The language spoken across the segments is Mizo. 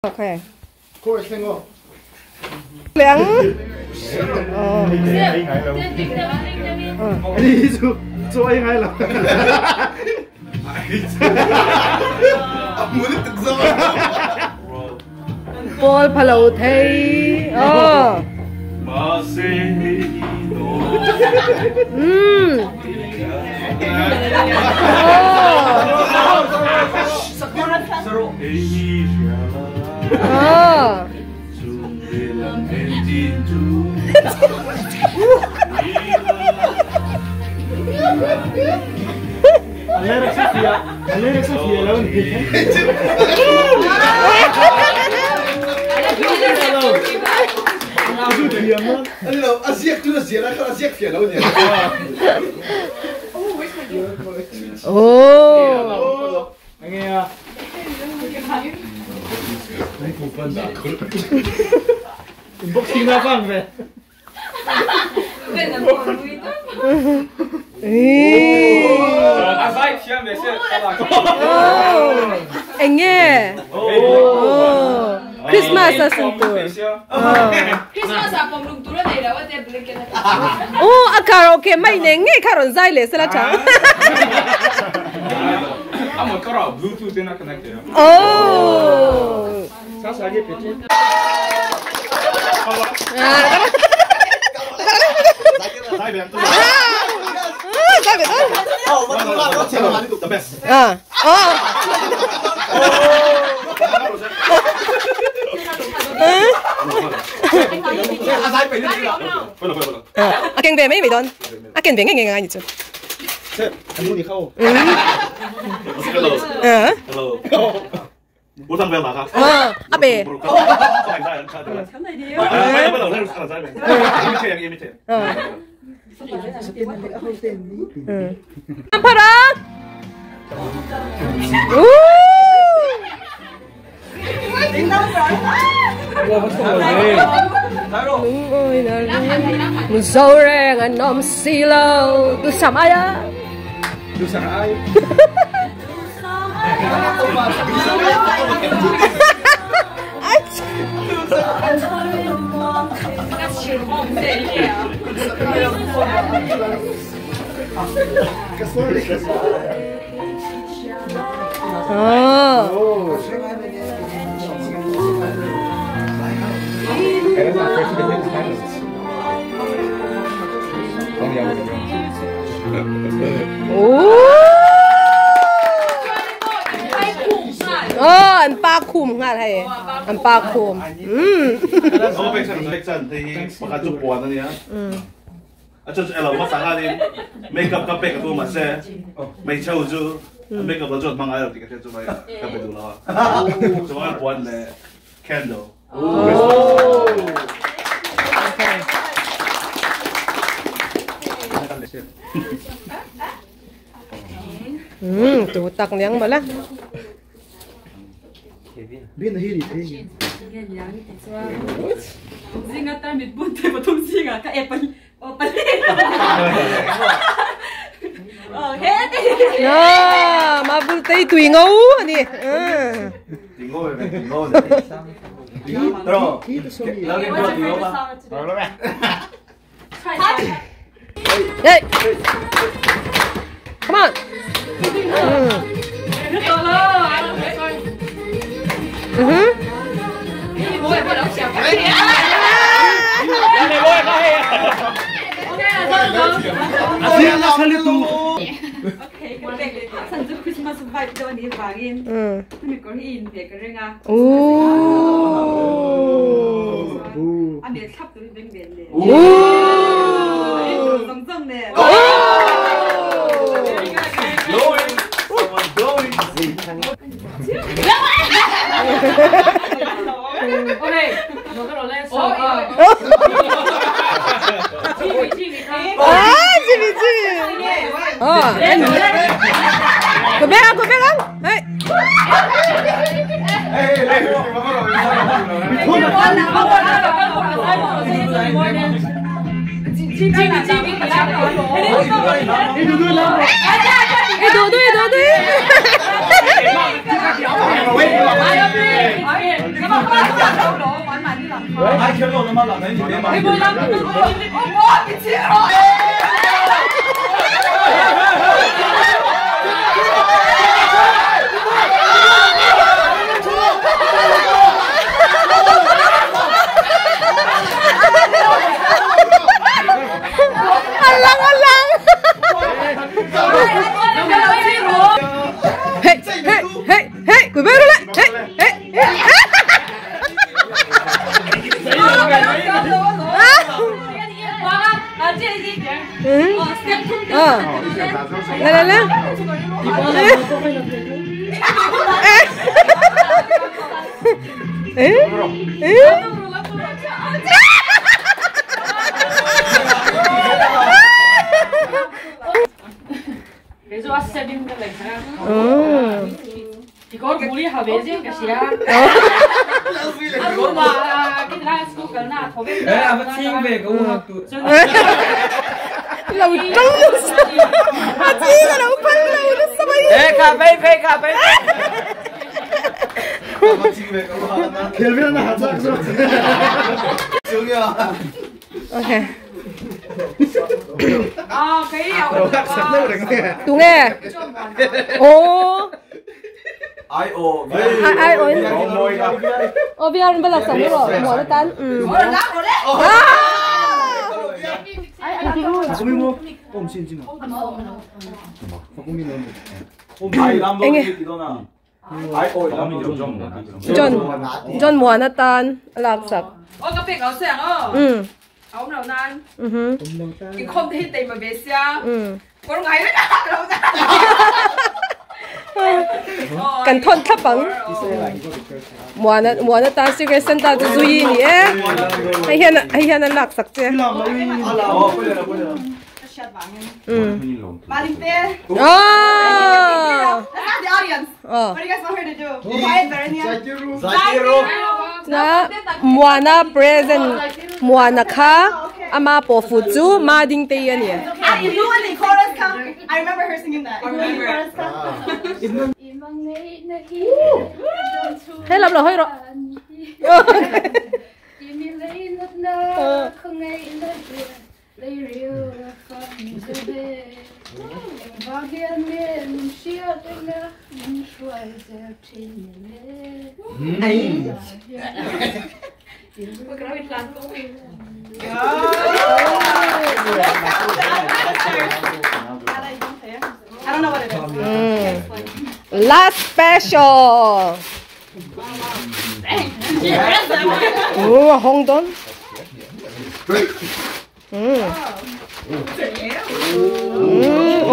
Okay. Leng. Paul phalo thei. Oh. Oh. Oh. Enge. Oh. Christmas a sun tur. Christmas a pom lung tur a nei lo a te blanket a. Oh, a karaoke mai ne nge kha ron zai le sela tha. A motor ah bluetooth in a connect ya. Oh. The best. À. Oh. À, keng về mấy mấy đón. À, keng về nghe nghe ngay chứ. Hello. Ờ. Hello. 我上不要拿他。 Ờ, à bè. Ờ. Ừ. 파랑. 우! Muzoreng anom silo tu samaya. Oh. Oh, an pa khum nga thai. An pa khum. Candle. Tu tak niang mala. Zinga ta mit bun te pathum zinga ka e pal o pal. Oh, he te. À, mà bul tây tùy ngấu ani. Hey. Come on. Okay, Christmas vibe daw ni bangin. Mi ko hin pe ka ringa. Oh. Ani thap tu beng ben le. Oh. Zong zong ne. Oh. Blowing. Someone blowing. Okay. Ah, Jimmy, Jimmy. Oh, anh. Cô bé không, cô bé không? Hey. Ê, đồ đuôi, đồ đuôi. Alang alang. Hey hey hey hey, 佢咩咧？Hey hey hey. 来来来。哎哎。 lâu trắng à chi là đâu phân lâu nó sao vậy ê cà phê phê cà phê ok tụ nghe ô ai ô ai ô ô bây giờ mình bắt đầu rồi mở nó tan John John mua nó tan lạc sập. Ô cái bịch áo xẻng ơ. Ừ. Áo nào nan. Ừ. Cái không thể tìm mà về xe. Ừ. Có ngày mới đâu ra. Cẩn thận thấp bằng. Mua nó tan secret Santa就注意你哎。哎呀那lạc sập chứ. Ừ. Oh. That's not the audience. Oh. What do you guys want her to do? Quiet, Verenia. Na Moana present Moana kha ama po fu chu ma ding te yan ye. I remember her singing that. Thế làm là hơi rồi. I don't know what it is. Last special. Oh, Hong Don.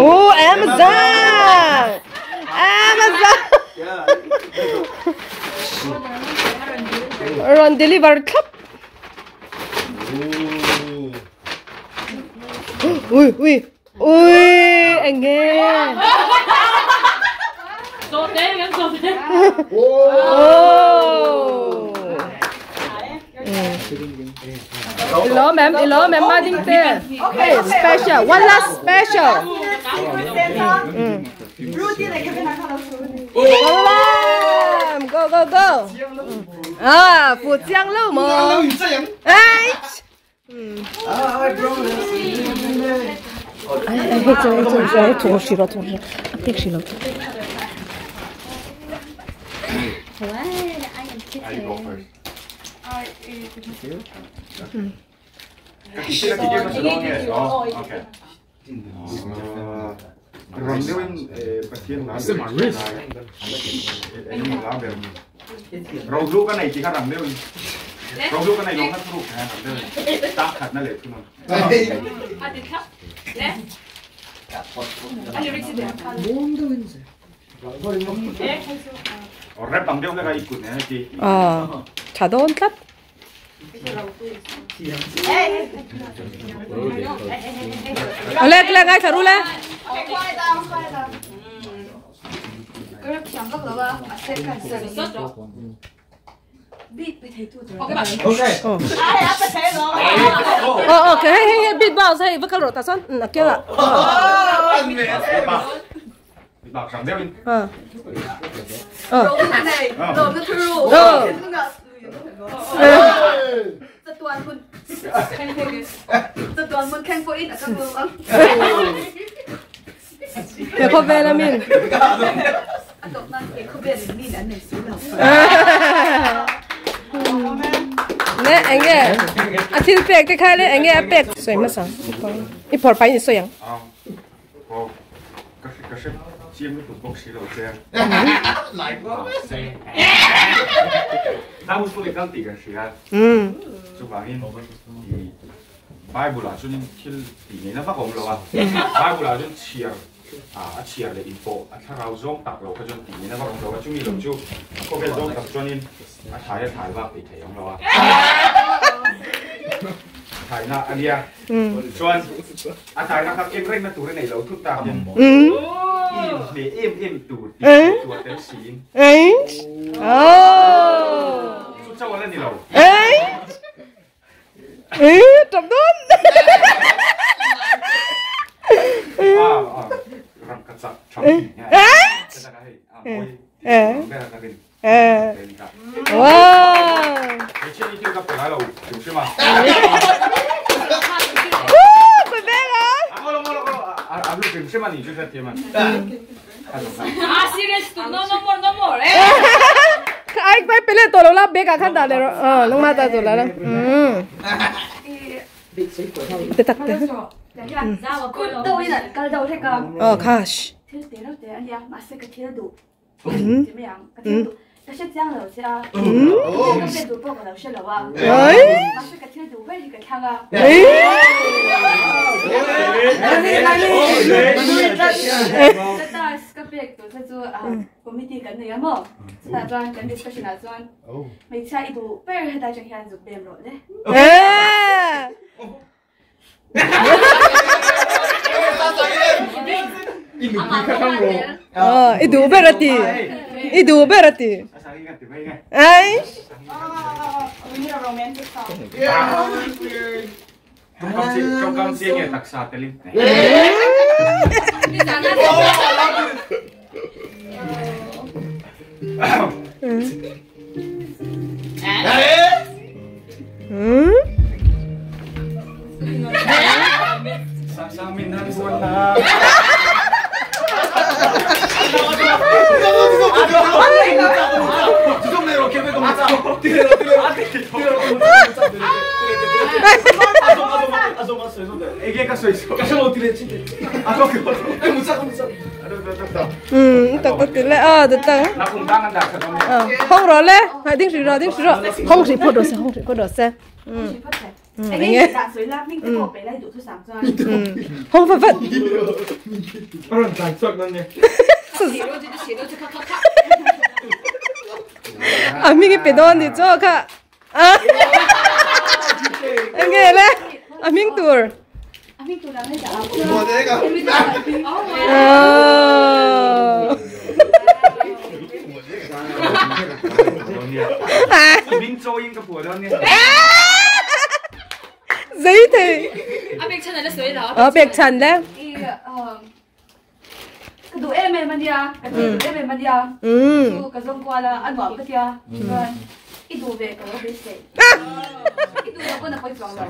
Oh, Amazon. Amazon. Run deliver club. Ui ui ui, anh nghe. Oh. Hello ma'am, hello ma'am, ma ding te. Okay, special, one last special. Go go go. À, phụ giang lâu mà. Ai. Ai ai chơi chơi chơi做事了做事，别事了。 어, 자동 탑. Lên lên ngay thở lên. Ờ cái hay beatbox hay vocal rồi ta son, ừ kia ạ. He khawvel a min. Ne enge a thil pek te kha le enge a pek sawi hmasa i phawrh pahin i sawi ang. Bible ah chuan thil tih ngei na vak a awm lo a, Bible ah chuan chhiar a chhiar leh inpawh a thlarau zawng tak lo kha chuan tih ngei na vak a awm lo a, chumi lo chu khawvel zawng tak chuanin a thai a thai vak tih theih a awm lo a, thaina a nia chuan a thaina kha eng rengna tur a nei lo thut tak in i inhmeh em em tur tih ngaihtuah tel siin chu chauh a la ni lo. Ê, trộm đôn. Wow. Ai pai pele to lo la bag ah khan dah leh rawh aw nangmah ta tur la la umm te tak te aw khash Committee kan nei a maw? Chutah chuan kan discussion ah chuan hmeichhia i duh ber hetlai atang hian zuk bem rawh le. I duh ber a ti. I duh ber a ti. Ai. Tawngkam chiang nge taksa telin. Sang min han buan na. Ừ, tak tak ti le a ta ta. Hong ro le, hai ding sri ro ding sri ro. Hong sri phot ro se, hong sri phot ro se. Ừ. Nghe. Hong phot phot. A mi cái pe don di cho kha. A. Nghe le. A ming tur. A ming tur ang hei dah. Ming chaw in ka phuah dawn nia. Zei thei. A pek chhan ala sawi lo. A pek chhan le. Ka duh em em ania, ka duh em em ania. Chu ka zawng kual a, a nuam ka tia. Chuan i duh ve ka lo beisei. I duh lo pawn a pawi chuang lo.